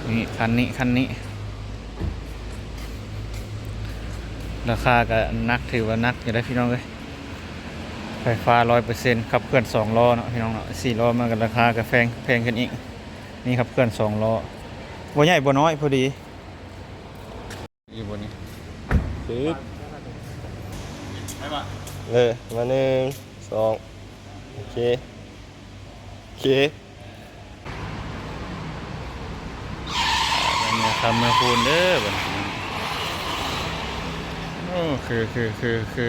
ນີ້ ຄັນນີ້ ຄັນນີ້ ລາຄາກໍໜັກ ຖືວ່າໜັກຢູ່ເດ້ພີ່ນ້ອງເອີຍ. ໄຟຟ້າຮ້ອຍເປີເຊັນ ຂັບເຄື່ອນສອງລໍ້ເນາະພີ່ນ້ອງເນາະ. ສີ່ລໍ້ມັນກໍລາຄາກໍແພງ ແພງຂຶ້ນອີກ. ນີ້ຂັບເຄື່ອນສອງລໍ້ ບໍ່ໃຫຍ່ບໍ່ນ້ອຍ ພໍດີ. ຢູ່ບໍ່ນີ້? ຊຶບ ໄປວະ ເອີ ມາ ໜຶ່ງ ສອງ ໂອເຄ ໂອເຄ. ເມື່ອຄ່ຳເມື່ອຄືນເດີບັດນີ້. ໂອ້ ຄື ຄື ຄື ຄື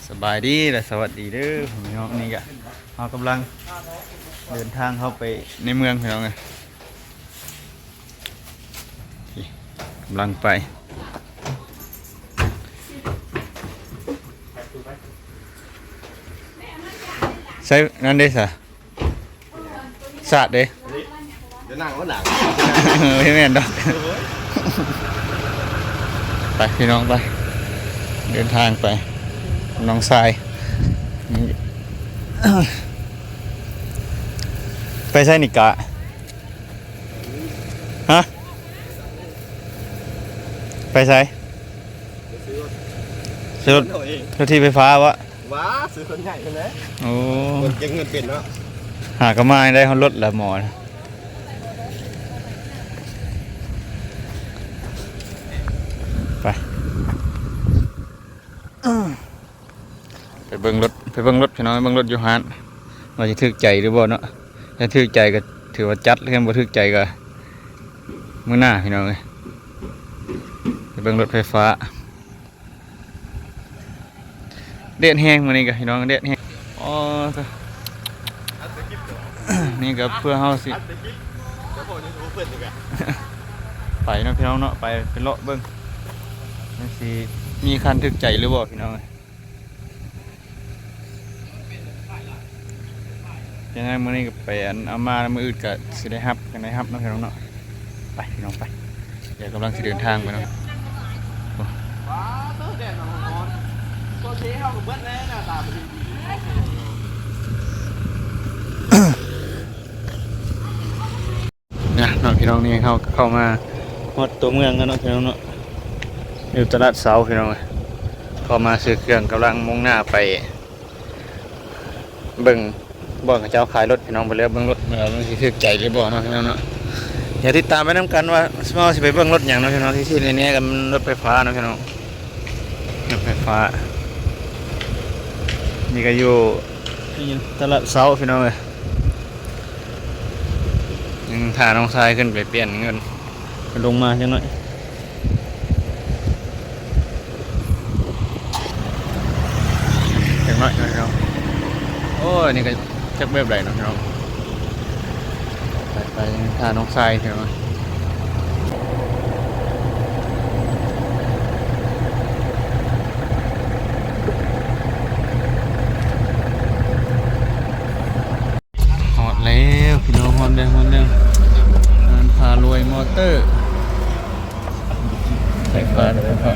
ສະບາຍດີ ແລະ ສະຫວັດດີເດີພີ່ນ້ອງ. ນີ້ກະ ເຮົາກຳລັງເດີນທາງເຂົ້າໄປໃນເມືອງພີ່ນ້ອງເອີຍ. ກຳລັງໄປ ໃສ່ນັ້ນເດ້ສະ ສາດເດ້. ເດີນນາງບໍ່ໜາ ບໍ່ແມ່ນດອກ. ໄປພີ່ນ້ອງ ໄປ ເດີນທາງໄປ ນ້ອງຊາຍ. ໄປໃສນີ້ກະ? ຮະ? ໄປໃສ? ໄປຊື້ລົດ ຊື້ລົດ ເອົາເອງ ລົດຖີບໄຟຟ້າວະ? ວ້າ ຊື້ລົດໃຫຍ່ພຸ້ນແຫຼະ. ໂອ້ ຄົນເກັບເງິນເປັນເນາະ. ຫາກໍມາໄດ້ຮອດລົດລະໝໍ. ໄປ ໄປເບິ່ງລົດ ໄປເບິ່ງລົດພີ່ນ້ອງ ເບິ່ງລົດຢູ່ຮ້ານ ວ່າຊິຖືກໃຈຫຼືບໍ່ເນາະ. ຖ້າຖືກໃຈກໍຖືວ່າຈັດ ຄັນບໍ່ຖືກໃຈກໍມື້ໜ້າພີ່ນ້ອງເອີຍ. ໄປເບິ່ງລົດໄຟຟ້າ. ແດດແຮງມື້ນີ້ກະພີ່ນ້ອງ ແດດແຮງ. ອໍ ນີ້ກະເພື່ອເຮົາຊິໄປເນາະພີ່ນ້ອງເນາະ ໄປ ໄປເລາະເບິ່ງມັນຊິມີຄັນຖືກໃຈຫຼືບໍ່ພີ່ນ້ອງເອີຍ. ຍັງໄງມື້ນີ້ກໍໄປອັນເອົາມາ ແລ້ວມື້ອື່ນກໍຊິໄດ້ຮັບ ກໍໄດ້ຮັບເນາະພີ່ນ້ອງເນາະ. ໄປພີ່ນ້ອງໄປ ດຽວກຳລັງຊິເດີນທາງໄປເນາະ. ນະເນາະພີ່ນ້ອງ ນີ້ເຮົາກໍເຂົ້າມາຮອດຕົວເມືອງແລ້ວເນາະພີ່ນ້ອງເນາະ ຢູ່ຕະຫຼາດເຊົ້າພີ່ນ້ອງ. ເຂົ້າມາຊື້ເຄື່ອງ ກຳລັງມຸ່ງໜ້າໄປເບິ່ງບ່ອນເຂົາເຈົ້າຂາຍລົດພີ່ນ້ອງ ໄປເລືອກເບິ່ງລົດ ວ່າມັນຊິຖືກໃຈຫຼືບໍ່ເນາະພີ່ນ້ອງເນາະ. ດຽວຕິດຕາມໄປນຳກັນວ່າເຮົາຊິໄປເບິ່ງລົດຫຍັງເນາະພີ່ນ້ອງ. ທີ່ແນ່ໆກໍແມ່ນລົດໄຟຟ້າເນາະພີ່ນ້ອງ ລົດໄຟຟ້າ. ນີ້ກໍຢູ່ຕະຫຼາດເຊົ້າພີ່ນ້ອງເອີຍ. ຍັງຖ້ານ້ອງຊາຍຂຶ້ນໄປປ່ຽນເງິນ ລົງມາຈັກໜ້ອຍ ຈັກໜ້ອຍເນາະພີ່ນ້ອງ. ໂອ້ຍ ນີ້ກໍຈັກແບບໃດເນາະພີ່ນ້ອງ. ໄປໆ ຖ້ານ້ອງຊາຍເດີ. ຮອດແລ້ວພີ່ນ້ອງ ຮອດແລ້ວ ຮອດແລ້ວ ຮ້ານພາລວຍມໍເຕີ ໄຟຟ້າ ໄຟຟ້າ.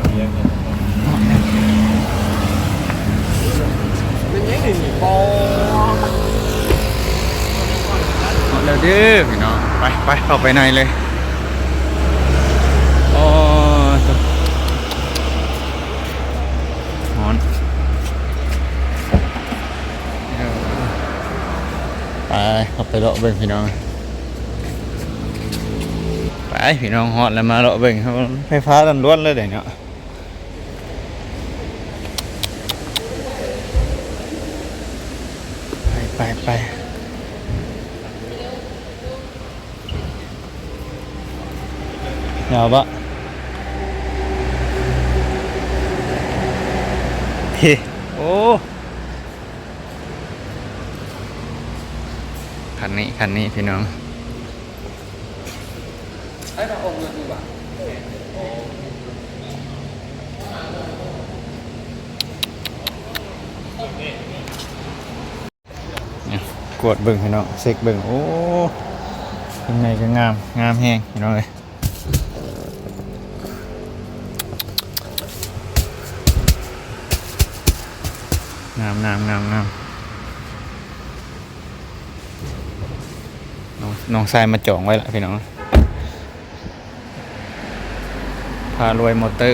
ຮອດແລ້ວເດີພີ່ນ້ອງ ໄປ ໄປ ເຂົ້າໄປໃນເລີຍ. ໂອ້ ຮ້ອນ. ໄປ ເຂົ້າໄປເລາະເບິ່ງພີ່ນ້ອງ. ໄປພີ່ນ້ອງ ຮອດແລ້ວ ມາເລາະເບິ່ງ ໄຟຟ້າລ້ວນໆເລີຍເດເນາະ. ໄປ ໄປ ໄປ. ຍາວປະ? ເຮ ໂອ້ ຄັນນີ້ ຄັນນີ້ພີ່ນ້ອງ. ກວດເບິ່ງພີ່ນ້ອງ ເຊັກເບິ່ງ ໂອ້ ຂ້າງໃນກໍງາມ ງາມແຮງພີ່ນ້ອງເອີຍ. ງາມ ງາມ ງາມ ງາມ. ນ້ອງຊາຍມາຈອງໄວ້ລະພີ່ນ້ອງ ພາລວຍມໍເຕີ.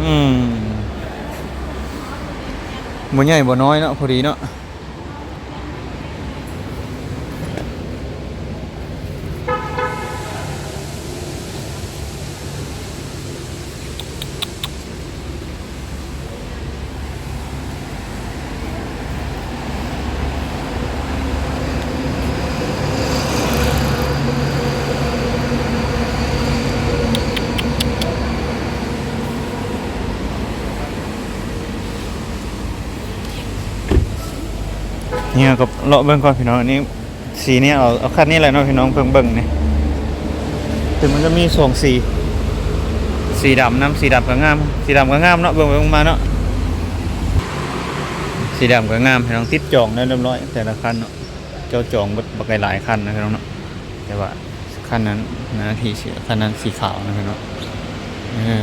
ອືມ ບໍ່ໃຫຍ່ບໍ່ນ້ອຍເນາະ ພໍດີເນາະ. ນີ້ກໍເລາະເບິ່ງກ່ອນພີ່ນ້ອງ ອັນນີ້ ສີນີ້ເອົາ ເອົາຄັນນີ້ແຫຼະເນາະພີ່ນ້ອງ ເບິ່ງເບິ່ງນີ້ ແຕ່ມັນກໍມີສອງສີ ສີດຳນຳ ສີດຳກໍງາມ ສີດຳກໍງາມເນາະ ເບິ່ງໄປເບິ່ງມາເນາະ ສີດຳກໍງາມພີ່ນ້ອງ ຕິດຈອງແລ້ວຮຽບຮ້ອຍ ແຕ່ລະຄັນເນາະ ເຈົ້າຈອງເບິດບັກຫຼາຍໆຄັນນະພີ່ນ້ອງເນາະ ແຕ່ວ່າຄັນນັ້ນໜ້າທີ່ສີ ຄັນນັ້ນສີຂາວນະພີ່ນ້ອງເນາະ ເອີ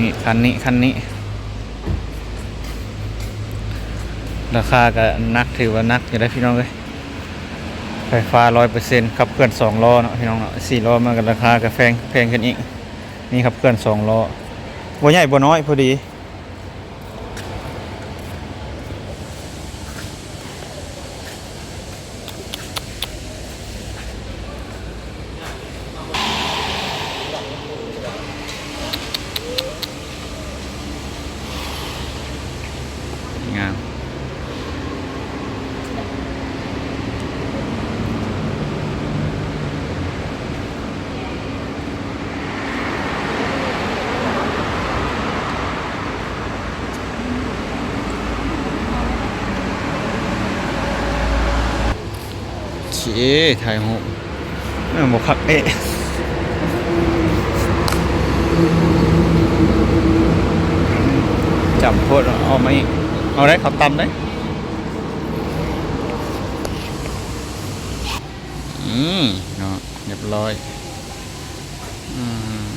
ນີ້ຄັນນີ້ ຄັນນີ້ ລາຄາກໍໜັກ ຖືວ່າໜັກຢູ່ເດ້ພີ່ນ້ອງເອີຍ ໄຟຟ້າຮ້ອຍເປີເຊັນ ຂັບເຄື່ອນສອງລໍ້ເນາະພີ່ນ້ອງເນາະ ສີ່ລໍ້ມັນກໍລາຄາກໍແພງ ແພງຂຶ້ນອີກ ນີ້ຂັບເຄື່ອນສອງລໍ້ ບໍ່ໃຫຍ່ບໍ່ນ້ອຍ ພໍດີ. ງາມ. ໂອເຄ ຖ່າຍຮູບ ເອີ ບໍ່ຄັກເອະ ຈຳໂພດ ເອົາມາອີກ ເອົາໄດ້ ເຂົາຕຳໄດ້ ອືມ ເນາະ ຮຽບຮ້ອຍ ອືມ.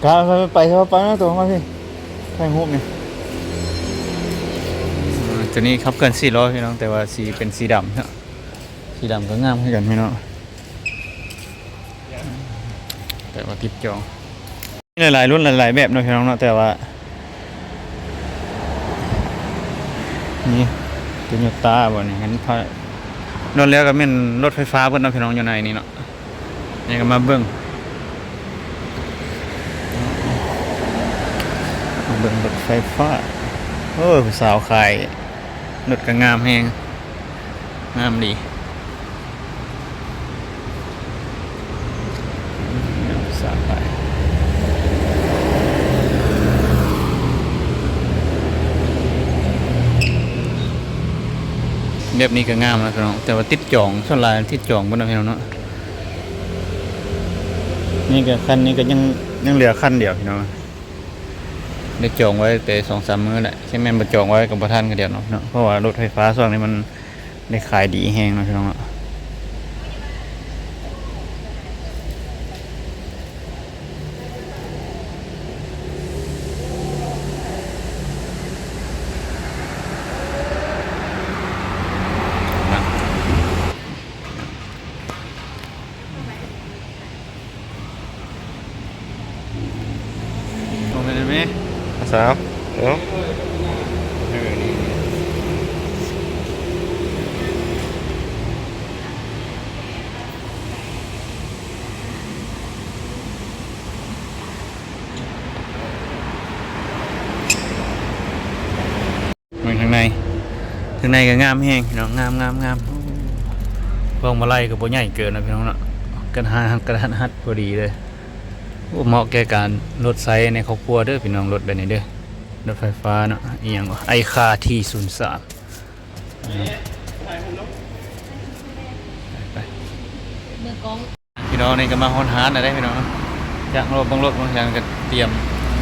ກາໄປ ໄປ ໄປ ໄປນະ ໂຕມາພີ້ ຖ່າຍຮູບນີ້ ອ່າ ໂຕນີ້ຂັບເຄື່ອນສີ່ລໍ້ພີ່ນ້ອງ ແຕ່ວ່າສີເປັນສີດຳເນາະ ສີດຳກໍງາມຄືກັນພີ່ນ້ອງ ແຕ່ວ່າຕິດຈອງ. ມີຫຼາຍໆລຸ້ນຫຼາຍໆແບບເນາະພີ່ນ້ອງເນາະ ແຕ່ວ່າ ນີ້ ໂຕໂຍຕ້າ ບໍ່ນີ້ ເຫັນພາ ໂດນແລ້ວກໍແມ່ນລົດໄຟຟ້າເບິດເນາະພີ່ນ້ອງ ຢູ່ໃນນີ້ເນາະ ນີ້ກໍມາເບິ່ງ ມາເບິ່ງລົດໄຟຟ້າ ໂອ້ ຜູ້ສາວຂາຍລົດກໍງາມແຮງ ງາມດີ. ແບບນີ້ກໍງາມນະພີ່ນ້ອງ ແຕ່ວ່າຕິດຈອງ ສ່ວນຫຼາຍຕິດຈອງເບິດເນາະພີ່ນ້ອງເນາະ. ນີ້ກໍ ຄັນນີ້ກໍຍັງ ຍັງເຫຼືອຄັນດຽວພີ່ນ້ອງ ໄດ້ຈອງໄວ້ແຕ່ສອງສາມມື້ແຫຼະ ຄັນແມ່ນບໍ່ຈອງໄວ້ກໍບໍ່ທັນຄືດຽວເນາະ ເພາະວ່າລົດໄຟຟ້າຊ່ວງນີ້ມັນ ໄດ້ຂາຍດີແຮງເນາະພີ່ນ້ອງເນາະ. ລົງໄປໄດ້ແມ່ ສາວ ເອີ ເອີ ນີ້ ນີ້ ເບິ່ງທາງໃນ ທາງໃນກໍງາມແຮງພີ່ນ້ອງ ງາມ ງາມ ງາມ ໂອ້ ພວງມາໄລກໍບໍ່ໃຫຍ່ເກີນເນາະພີ່ນ້ອງເນາະ ກະທັນ ກະທັນຫັດພໍດີເລີຍ. ໂອ້ ເໝາະແກ່ການລົດໃຊ້ໃນຄອບຄົວເດີພີ່ນ້ອງ ລົດແບບນີ້ເດີ ລົດໄຟຟ້າເນາະ ອີ່ຫຍັງວະ ໄອຄາ ທີ ສູນ ສາມ ໄປ ໄປ. ພີ່ນ້ອງ ນີ້ກໍມາຮອດຮ້ານແລ້ວເດ້ພີ່ນ້ອງ. ຈັກເນາະ ເບິ່ງລົດເບິ່ງຫຍັງກໍຕຽມ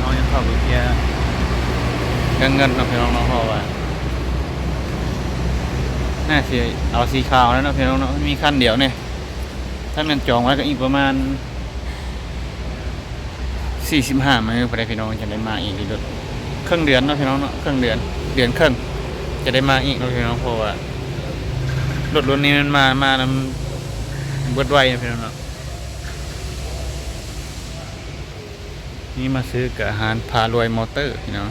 ນ້ອງຍັງເຂົ້າໄປເຄຍເລື່ອງເງິນເນາະ ພີ່ນ້ອງເນາະ. ເພາະວ່າໜ້າຊິເອົາສີຂາວແລ້ວເນາະ ພີ່ນ້ອງເນາະ ມີຄັນດຽວນີ້. ຖ້າແມ່ນຈອງໄວ້ກໍອີກປະມານສີ່ສິບຫ້າມື້ພຸ້ນໃດ໋ ພີ່ນ້ອງ ຈະໄດ້ມາອີກ ຫຼື ເຄິ່ງເດືອນເນາະ ພີ່ນ້ອງເນາະ ເຄິ່ງເດືອນ ເດືອນເຄິ່ງ ຈະໄດ້ມາອີກເນາະ ພີ່ນ້ອງ. ເພາະວ່າລົດລຸ້ນນີ້ມັນມາ ມານຳເບິດໄວເນາະ ພີ່ນ້ອງເນາະ. ນີ້ມາຊື້ກັບຮ້ານພາລວຍມໍເຕີ ພີ່ນ້ອງ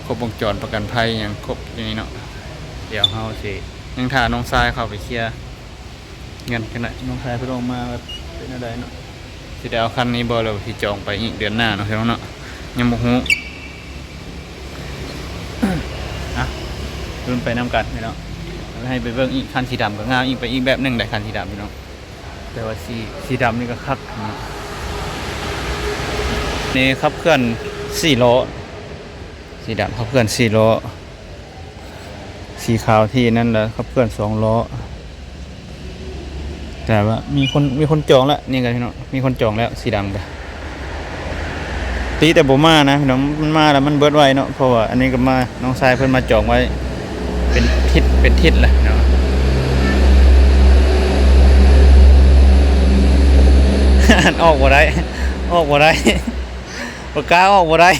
ຄົບວົງຈອນ ປະກັນໄພຫຍັງຄົບຢູ່ນີ້ເນາະ. ດຽວເຮົາຊິຍັງຖ້ານ້ອງຊາຍເຂົ້າໄປເຄຍເງິນກັນນະ ນ້ອງຊາຍເພິ່ນອອກມາວ່າເປັນແນວໃດເນາະ ຊິໄດ້ເອົາຄັນນີ້ບໍ່ ຫຼືວ່າຊິຈອງໄປອີກເດືອນໜ້າເນາະ ພີ່ນ້ອງເນາະ ຍັງບໍ່ຮູ້. ອ່ະ ລຸ້ນໄປນຳກັນ ພີ່ນ້ອງ ໃຫ້ໄປເບິ່ງອີກ. ຄັນສີດຳກໍງາມອີກ ໄປອີກແບບໜຶ່ງໄດ໋ ຄັນສີດຳ ພີ່ນ້ອງ. ແຕ່ວ່າສີ ສີດຳນີ້ກໍຄັກເນາະ. ນີ້ຂັບເຄື່ອນສີ່ລໍ້ ສີດຳຂັບເຄື່ອນສີ່ລໍ້ ສີຂາວທີ່ນັ້ນລະຂັບເຄື່ອນສອງລໍ້. ແຕ່ວ່າມີຄົນ ມີຄົນຈອງລະ ນີ້ກໍເນາະ ມີຄົນຈອງແລ້ວ ສີດຳກໍ ຕິແຕ່ບໍ່ມານະ ພີ່ນ້ອງ ມັນມາແລ້ວມັນເບິດໄວເນາະ. ເພາະວ່າອັນນີ້ກໍມາ ນ້ອງຊາຍເພິ່ນມາຈອງໄວ້ເປັນທິດ ເປັນທິດແລ້ວເນາະ. ອອກບໍ່ໄດ້ ອອກບໍ່ໄດ້ ບໍ່ກ້າອອກບໍ່ໄດ້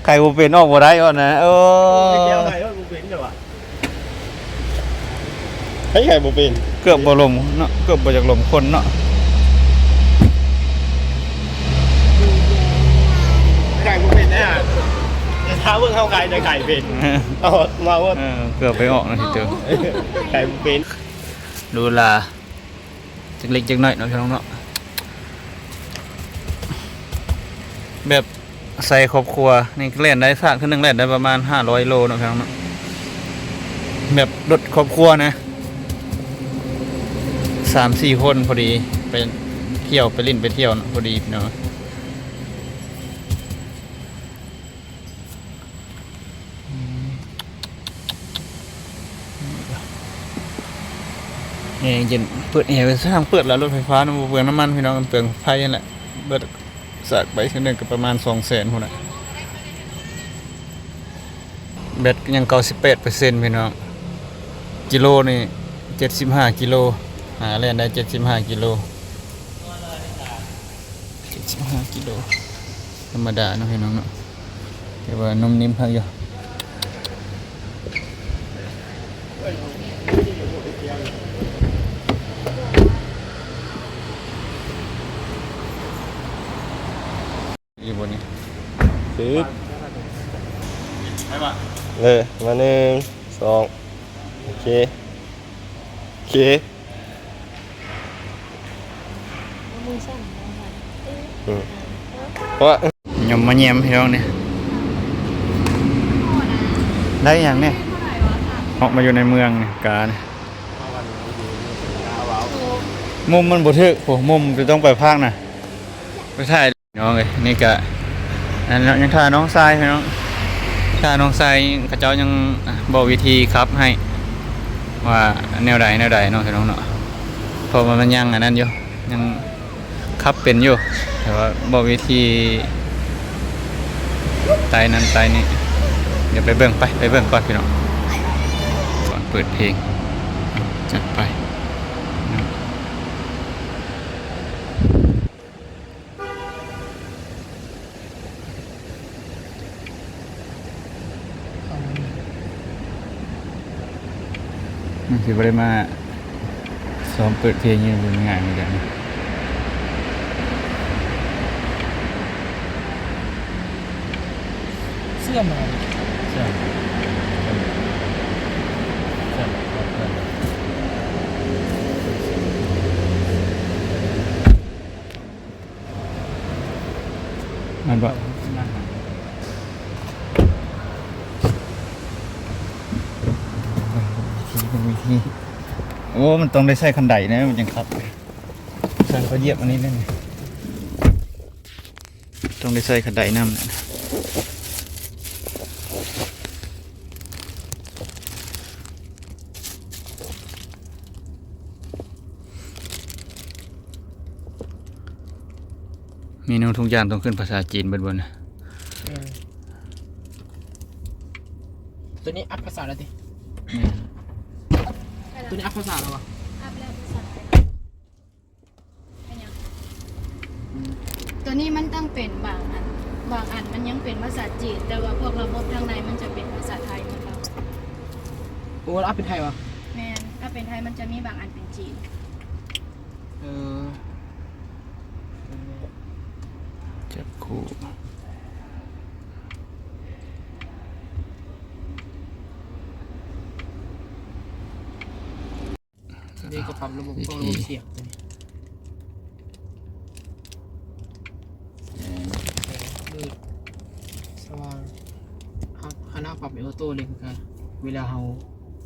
ໄຂບໍ່ເປັນ ອອກບໍ່ໄດ້ ວ່ານະ. ໂອ້ ໄຂບໍ່ເປັນແຕ່ວ່າ ໃຜໄຂບໍ່ເປັນ ເກືອບບໍ່ລົມເນາະ ເກືອບບໍ່ຢາກລົມຄົນເນາະ. ໄຂບໍ່ເປັນແທ້ ແຕ່ຖ້າເບິ່ງເຮົາໄຂຈະໄຂເປັນ ເອີ ເອົາມາເວີດ ເອີ ເກືອບໄປອອກນະ ເອີ ໄຂບໍ່ເປັນ. ດູລາ ຈັກເລັກຈັກນ້ອຍເນາະ ພີ່ນ້ອງເນາະ. ແບບໃສ່ຄອບຄົວນີ້ແລ່ນໄດ້ ຟາກເທື່ອໜຶ່ງແລ່ນໄດ້ປະມານຫ້າຮ້ອຍໂລເນາະ ພີ່ນ້ອງເນາະ. ແບບລົດຄອບຄົວນະ ສາມສີ່ຄົນພໍດີ ໄປທ່ຽວ ໄປຫຼິ້ນໄປທ່ຽວເນາະ ພໍດີ ພີ່ນ້ອງ. ແອເຢັນ ເປີດແອໄວ້ຊະ ເປີດແລ້ວລົດໄຟຟ້ານະ ບໍ່ເປືອງນ້ຳມັນ ພີ່ນ້ອງ ເປືອງໄຟຫັ້ນແຫຼະ. ເບິດສາກໄປເທື່ອໜຶ່ງກໍປະມານສອງແສນພຸ້ນນະ. ແບັດຍັງເກົ້າສິບແປດເປີເຊັນ ພີ່ນ້ອງ. ກິໂລນີ້ເຈັດສິບຫ້າກິໂລ ຫາແລ່ນໄດ້ເຈັດສິບຫ້າກິໂລ ເຈັດສິບຫ້າກິໂລ ທຳມະດາເນາະ ພີ່ນ້ອງເນາະ. ແຕ່ວ່ານຸ້ມນິ້ມຄັກຢູ່. ຢູ່ບໍ່ນີ້? ປຶບ ເອີ ມາ ໜຶ່ງ ສອງ ໂອເຄ ໂອເຄ. ມືສັ່ນ ອືມ ເພາະວ່າ ຍຳມາແຍມພີ່ນ້ອງນີ້ ໄດ້ຫຍັງນີ້? ອອກມາຢູ່ໃນເມືອງນີ້ ການີ້ ມຸມມັນບໍ່ຖືກ ໂອ້ ມຸມຈະຕ້ອງໄປພາກນະ ໄປຖ່າຍ. ພີ່ນ້ອງເອີຍ ນີ້ກະ ອັນ ຍັງຖ້ານ້ອງຊາຍ ພີ່ນ້ອງ ຖ້ານ້ອງຊາຍ ເຂົາເຈົ້າຍັງບອກວິທີຂັບໃຫ້ ວ່າແນວໃດແນວໃດເນາະ ພີ່ນ້ອງເນາະ. ເພາະວ່າມັນຍັງອັນນັ້ນຢູ່ ຍັງຂັບເປັນຢູ່ ແຕ່ວ່າບອກວິທີໄຕ່ນັ້ນໄຕ່ນີ້. ດຽວໄປເບິ່ງ ໄປ ໄປເບິ່ງກ່ອນ ພີ່ນ້ອງ ກ່ອນເປີດເພງ. ຈັດໄປ. ມັນຊິບໍ່ໄດ້ມາຊ້ອມເປີດເພງຢູ່ ບໍ່ງ່າຍເໝືອນກັນ. ເຊື່ອມາ ເຊື່ອມ ເຊື່ອມ ເຊື່ອມ ເຊື່ອມ. ແມ່ນບໍ່? ວິທີ ເປັນວິທີ ໂອ້ ມັນຕ້ອງໄດ້ໃຊ້ຄັນໄດນະ ມັນຈັ່ງຂັບ. ຊັ້ນກໍຢຽບອັນນີ້ແມ່ນ ຕ້ອງໄດ້ໃຊ້ຄັນໄດນຳ. ໂ ເມນູທຸກຢ່າງຕ້ອງຂຶ້ນພາສາຈີນເບິດບໍ່ນະ? ເອີ ຕົວນີ້ອັບພາສາແລ້ວຕິ? ແມ່ນ. ຕົວນີ້ອັບພາສາແລ້ວບໍ່? ອັບແລ້ວພາສາໄທ. ເປັນຫຍັງ? ຕົວນີ້ມັນຕ້ອງເປັນບາງອັນ, ບາງອັນມັນຍັງເປັນພາສາຈີນ, ແຕ່ວ່າພວກລະບົບທາງໃນມັນຈະເປັນພາສາໄທໝົດແລ້ວ. ໂອ້ ອັບເປັນໄທຫວາ? ແມ່ນ, ອັບເປັນໄທ ມັນຈະມີບາງອັນເປັນຈີນ. ເອີ ຈັກຄູ່ ນີ້ກໍປັບລະບົບ ພວກລະບົບສຽງຕົວນີ້ ແສງ ແສງມືດ ສະຫວ່າງ. ເຮົາ ຄັນເຮົາປັບເປັນໂອໂຕ້ເລີຍ ມັນກະ ເວລາເຮົາ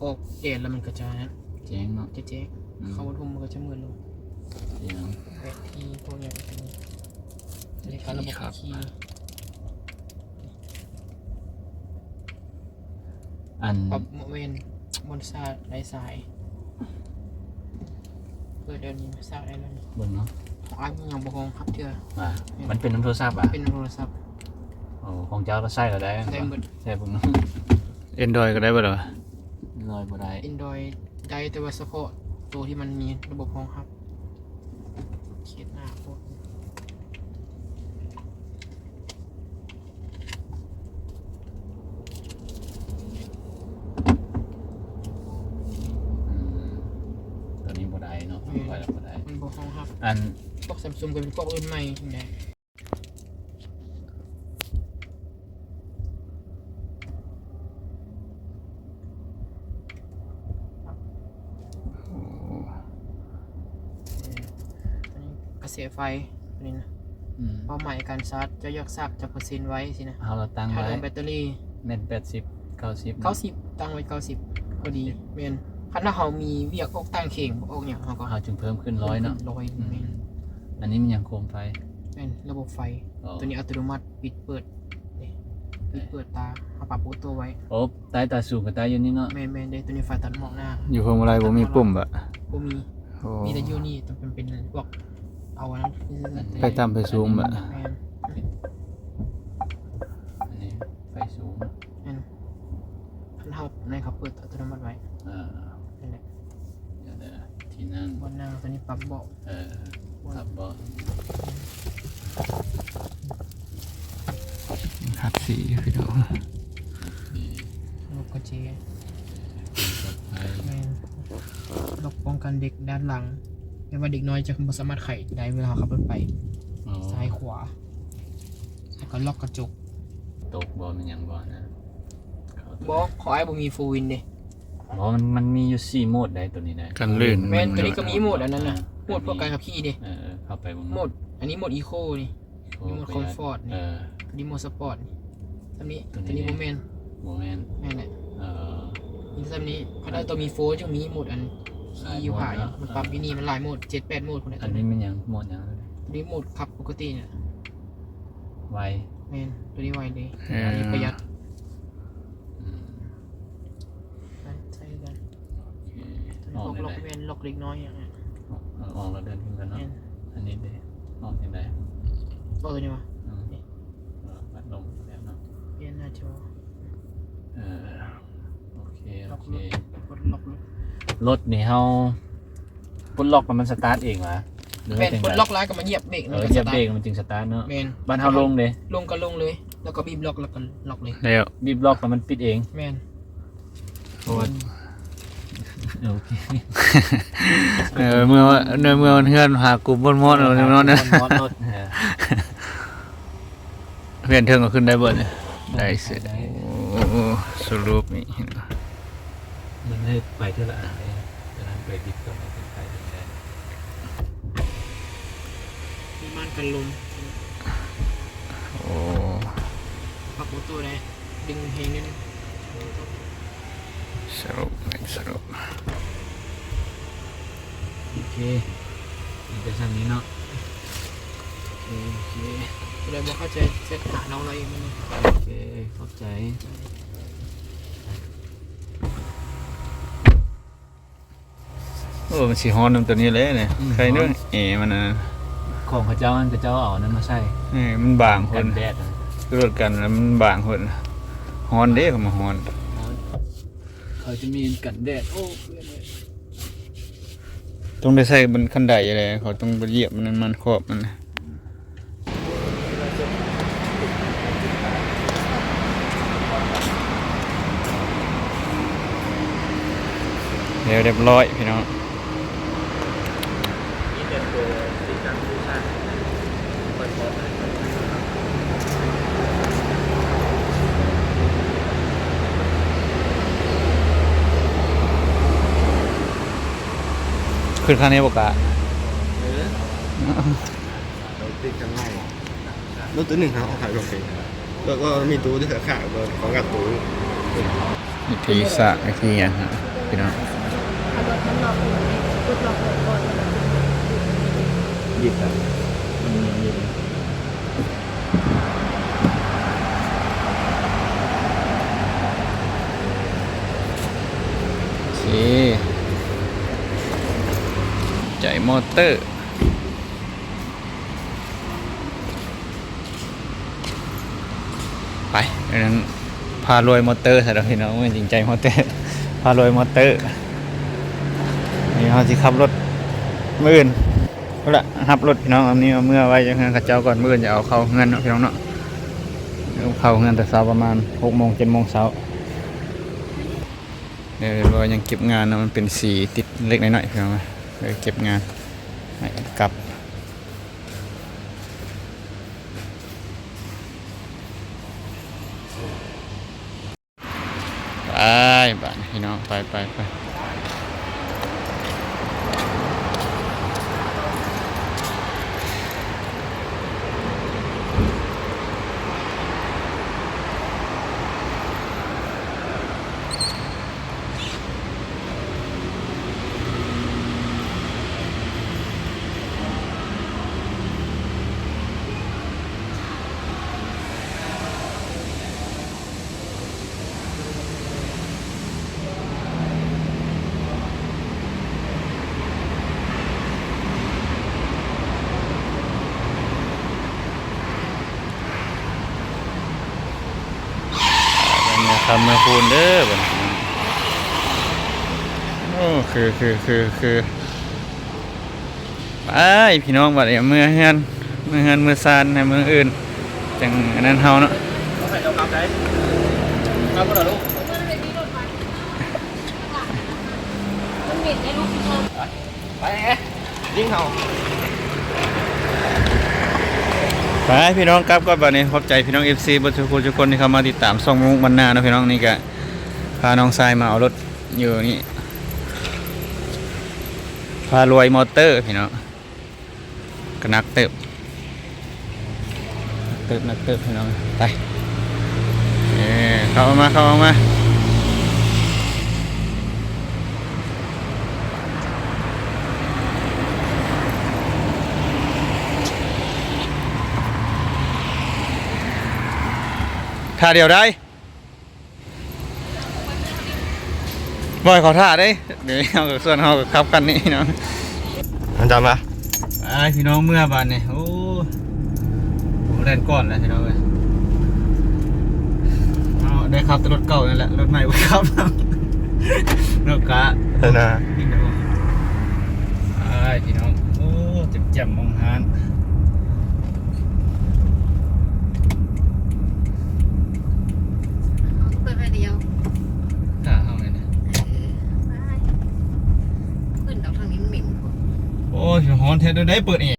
ອອກແດດແລ້ວ ມັນກະຈະ ແຈ້ງເນາະ ຈະແຈ້ງ. ອືມ ເຂົ້າໂຮມມັນກະຈະມືດລົງ. ແສງ ແບດທີ ພວກຫຍັງ ອັນນີ້ກະລະບົບຄີ ອັນ ປັບເໝາະແມ່ນ ມັນສາກໄດ້ສາຍ ເປີດແນວນີ້ສາກໄດ້ແລ້ວນີ້. ເບິ່ງເນາະ ຂອງອ້າຍມັນຍັງບໍ່ຮອງຮັບເທື່ອ. ວ່າ ແມ່ນ ມັນເປັນນຳໂທລະສັບຫວາ? ເປັນນຳໂທລະສັບ. ໂອ້ ຂອງເຈົ້າລະໃຊ້ລະໄດ້ ໃຊ້ເບິດ ໃຊ້ເບິ່ງເນາະ. ແອນດຣອຍກໍໄດ້ບໍ່ລະ? ແອນດຣອຍບໍ່ໄດ້. ແອນດຣອຍໄດ້ ແຕ່ວ່າສະເພາະໂຕທີ່ມັນມີລະບົບຮອງຮັບ. ເຂດໜ້າໂພດ. ອືມ ຕົວນີ້ບໍ່ໄດ້ເນາະ. ແມ່ນ ຂ້ອຍລະບໍ່ໄດ້ ມັນບໍ່ຮອງຮັບ. ອັນ ພວກແຊມຊຸງກໍເປັນພວກລຸ້ນໃໝ່ຫັ້ນແຫຼະ. ໂອ້ ອັນນີ້ກະແສໄຟ ອັນນີ້ນະ. ອືມ ເປົ້າໝາຍການຊາດ ເຈົ້າຢາກຊາກຈັກເປີເຊັນໄວຊີ້ນະ. ເຮົາລະຕັ້ງໄວ້ ຖ້າເລື່ອງແບັດເຕີຣີ ແມ່ນແປດສິບ ເກົ້າສິບ ເກົ້າສິບ ເນາະ ຕັ້ງໄວ້ເກົ້າສິບ ພໍດີ. ແມ່ນ ຄັນຖ້າເຮົາມີວຽກອອກຕ່າງເຂດ ອອກຫຍັງ ເຮົາກໍ ເຮົາຈຶ່ງເພີ່ມຂຶ້ນຮ້ອຍເນາະ. ເພີ່ມຂຶ້ນຮ້ອຍ ອືມ ແມ່ນ. ອັນນີ້ມັນຫຍັງ ໂຄມໄຟ? ແມ່ນ ລະບົບໄຟ. ອໍ ຕົວນີ້ອັດຕະໂນມັດ ປິດເປີດ ເດ້ ປິດເປີດຕາ ເຮົາປັບໂອໂຕ້ໄວ້. ໂອ້ ຕາຍຕາສູງກໍຕາຍຢູ່ນີ້ເນາະ. ແມ່ນໆ ເດ້ ຕົວນີ້ໄຟຕັດໝອກໜ້າ. ຢູ່ພວງມາໄລບໍ່ມີປຸ່ມບະ? ບໍ່ມີ. ໂອ້ ມີແຕ່ຢູ່ນີ້ ຕ້ອງເປັນ ເປັນພວກ ເອົາອັນນັ້ນຄື ໄຟຕ່ຳໄຟສູງບະ? ແມ່ນ ອັນນີ້ໄຟສູງ. ແມ່ນ ຄັນເຮົາ ໃນເຂົາເປີດອັດຕະໂນມັດໄວ້. ເອີ ນັ້ນແຫຼະ ດຽວເດີ ທີ່ນັ່ງ ບ່ອນນັ່ງ ຕົວນີ້ປັບເບາະ. ເອີ ປັບເບາະ ຮັບສີຢູ່ພີ່ນ້ອງ. ອືມ ລັອກກະເຈ ປອດໄພ. ແມ່ນ ລັອກປ້ອງກັນເດັກດ້ານຫຼັງ ແຕ່ວ່າເດັກນ້ອຍຈະບໍ່ສາມາດໄຂໄດ້ເວລາເຮົາຂັບລົດໄປ. ອໍ ຊ້າຍຂວາ ແລ້ວກໍລັອກກະຈົກ. ຕົກບໍ່ ແມ່ນຫຍັງບໍ່ນະ? ບໍ່ ຂອງອ້າຍບໍ່ມີໂຟວິນເດ້. ບໍ່ ມັນ ມັນມີຢູ່ສີ່ໂໝດໃດ໋ ໂຕນີ້ນະ. ກັນລື່ນ. ແມ່ນ ໂຕນີ້ກໍມີໂໝດອັນນັ້ນນະ. ອ່າ ໂໝດພວກການຂັບຂີ່ເດ້. ເອີ ເອີ ເຂົ້າໄປເບິ່ງ. ໂໝດ ອັນນີ້ໂໝດອີໂຄນີ້. ໂຄ ມີໂໝດຄອມຟອດນີ້. ເອີ ໂຕນີ້ໂໝດສະປອດນີ້. ສ່ຳນີ້ ໂຕນີ້ ໂຕນີ້ບໍ່ແມ່ນ. ບໍ່ແມ່ນ. ແມ່ນແຫຼະ. ເອີ ມີສ່ຳນີ້. ຄັນເອົາໂຕມີໂຟ ຈຶ່ງມີໂໝດອັນຂີ່ຢູ່ຜາ ມັນປັບຢູ່ນີ້ ມັນຫຼາຍໂໝດ ເຈັດແປດໂໝດພຸ້ນແຫຼະ. ອັນນີ້ແມ່ນຫຍັງ? ໂໝດຫຍັງ? ໂຕນີ້ໂໝດຂັບປົກກະຕິນະ. ໄວ. ແມ່ນ ໂຕນີ້ໄວເດ້. ເອີ ອັນນີ້ປະຢັດ. ອືມ ໃຊ້ກັນ. ໂອເຄ ອອກ ລັອກ ແມ່ນລັອກເດັກນ້ອຍຫຍັງ. ເອີ ອອກແລ້ວເດີນຂຶ້ນກັນເນາະ. ແມ່ນ ອັນນີ້ເດ້ ອອກຈັ່ງໃດ? ອອກຕົວນີ້ຫວາ? ອືມ ນີ້ ເອີ ພັດລົມແລ້ວເນາະ. ປ່ຽນໜ້າຈໍ. ເອີ ໂອເຄ ໂອເຄ. ປົດລັອກລົດ ລົດນີ້ເຮົາປົດລັອກແລ້ວມັນສະຕາດເອງຫວາ? ແມ່ນ ປົດລັອກແລ້ວກໍມາຢຽບເບຣກ. ເອີ ຢຽບເບຣກມັນຈຶ່ງສະຕາດເນາະ. ແມ່ນ ບາດເຮົາລົງເດ້? ລົງກໍລົງເລີຍ ແລ້ວກໍບີບລັອກ ແລ້ວກໍລັອກເລີຍ. ແລ້ວບີບລັອກແລ້ວມັນປິດເອງ. ແມ່ນ ໂອເຄ. ເອີ ເມື່ອ ໃນເມື່ອເຮືອນຫາກຸ່ມມອດໆ ເອີ ເນາະ ເຮືອນເທິງກໍຂຶ້ນໄດ້ເບິດນີ້. ໄດ້ເສຍ. ໄດ້ ໂອ້ ສະຫຼຸບນີ້ ມັນໃຫ້ໄປເທື່ອລະອັນເດ້ ຈະນັ້ນໄປບິດກ່ອນ ເປັນໄປໄດ້. ມີມ່ານກັນລົມ. ໂອ້ ປັບໂອໂຕ້ໄດ້ ດຶງແຮງນິດໜຶ່ງ. ສະຫຼຸບ ສະຫຼຸບ. ໂອເຄ ມີແຕ່ສ່ຳນີ້ເນາະ. ໂອເຄ ຜູ້ໃດບໍ່ເຂົ້າໃຈ ແຊັດຫານ້ອງລາວອີກມື້ໜຶ່ງ. ໂອເຄ ຂອບໃຈ. ໂອ້ ມັນຊິຮ້ອນນຳຕົວນີ້ແຫຼະນີ້. ອືມ ໄຄເນາະ ຮ້ອນ ແອມັນນະ. ຂອງເຂົາເຈົ້າຫັ້ນ ເຂົາເຈົ້າເອົາອັນນັ້ນມາໃສ່ ເອີ ມັນບາງໂພດ ກັນແດດນະ ລົດກັນແລ້ວມັນບາງໂພດ ຮ້ອນເດ້ ເຂົາມາຮ້ອນ ເຂົາຈະມີກັນແດດ ໂອ້ ຕ້ອງໄດ້ໃສ່ບັນໄດແຫຼະ ເຂົາຕ້ອງໄປຢຽບມັນ ມັນຂອບມັນ ແລ້ວຮຽບຮ້ອຍພີ່ນ້ອງ. ຂຶ້ນຄັນນີ້ບໍ່ກະ ເອີ ລົດຕິດກັນເນາະ ລົດໂຕໜຶ່ງເຮົາເອົາຂາຍບໍ່ເປັນ ແລ້ວກໍມີຕູ້ທີ່ຂາຍຂອງກັບຕູ້ ວິທີສາກ ວິທີຫຍັງ ພີ່ນ້ອງ ເອົາລົດມັນລັອກ ກົດລັອກລົດກ່ອນ ບີບແລ້ວ ມັນຍັງບີບ ໂອເຄ ໃຈມໍເຕີ ໄປ ອັນນັ້ນ ພາລວຍມໍເຕີ ຊະດອກພີ່ນ້ອງ ເອີ ຈິງໃຈມໍເຕີ ພາລວຍມໍເຕີ ນີ້ເຮົາຊິຂັບລົດ ມື້ອື່ນ ພຸ້ນລະ ຮັບລົດພີ່ນ້ອງ ອັນນີ້ເອົາເມືອໄວ້ຢູ່ເຮືອນເຂົາເຈົ້າກ່ອນ ມື້ອື່ນຈະເອົາເຂົ້າເຮືອນເນາະພີ່ນ້ອງເນາະ ເອົາເຂົ້າເຮືອນແຕ່ເຊົ້າ ປະມານຫົກໂມງ ເຈັດໂມງເຊົ້າ ເອີ ວ່າຍັງເກັບງານເນາະ ມັນເປັນສີຕິດເລັກນ້ອຍໆ ພີ່ນ້ອງ ເອີ ເກັບງານ ໃຫ້ກັບ ໄປ ບາດນີ້ພີ່ນ້ອງ ໄປ ໄປ ໄປ. ເມືອຄຳເມືອຄູນເດີບັດນີ້ ໂອ້ ຄື ຄື ຄື ຄື ໄປພີ່ນ້ອງ ບັດນີ້ເມືອເຮືອນ ເມືອເຮືອນເມືອຊານໃນມື້ອື່ນ ຈັ່ງອັນນັ້ນເຮົາເນາະ ໄປແດ່ຍິງເຮົາ ໄປພີ່ນ້ອງ ກັບກ່ອນບັດນີ້ ຂອບໃຈພີ່ນ້ອງເອັຟຊີເບິດທຸກຜູ້ທຸກຄົນທີ່ເຂົ້າມາຕິດຕາມຊ່ອງມຸກບັນນາເນາະ ພີ່ນ້ອງ ນີ້ກະພານ້ອງຊາຍມາເອົາລົດຢູ່ນີ້ ພາລວຍມໍເຕີ ພີ່ນ້ອງ ກໍໜັກເຕີບ ໜັກເຕີບ ໜັກເຕີບ ພີ່ນ້ອງ ໄປ ເອີ ເຂົ້າມາ ເຂົ້າມາ ຖ້າດຽວໄດ້. ບໍ່ໃຫ້ເຂົາຖ້າເດ້ ດຽວນີ້ເຮົາກໍ ສ່ວນເຮົາກໍຂັບຄັນນີ້ເນາະ ມັນຈຳລະ ໄປພີ່ນ້ອງ ເມືອບາດນີ້ ໂອ້ ໂຫ ແລ່ນກ່ອນແລ້ວພີ່ນ້ອງເອີຍ ເຮົາໄດ້ຂັບແຕ່ລົດເກົ່ານັ້ນແຫຼະ ລົດໃໝ່ບໍ່ຂັບ ລົດກະ ເອີນະ ໄປພີ່ນ້ອງ ໂອ້ ແຈ່ມໆ ມອງຫານ ເຮົາເປີດໄຟດຽວ ຖ້າເຮົານີ້ນະ ເອີ ໄປ ຂຶ້ນດອກທາງນີ້ມັນເໝັນ ໂອ້ຍ ຮ້ອນແທ້ ໂດຍໄດ້ເປີດແອ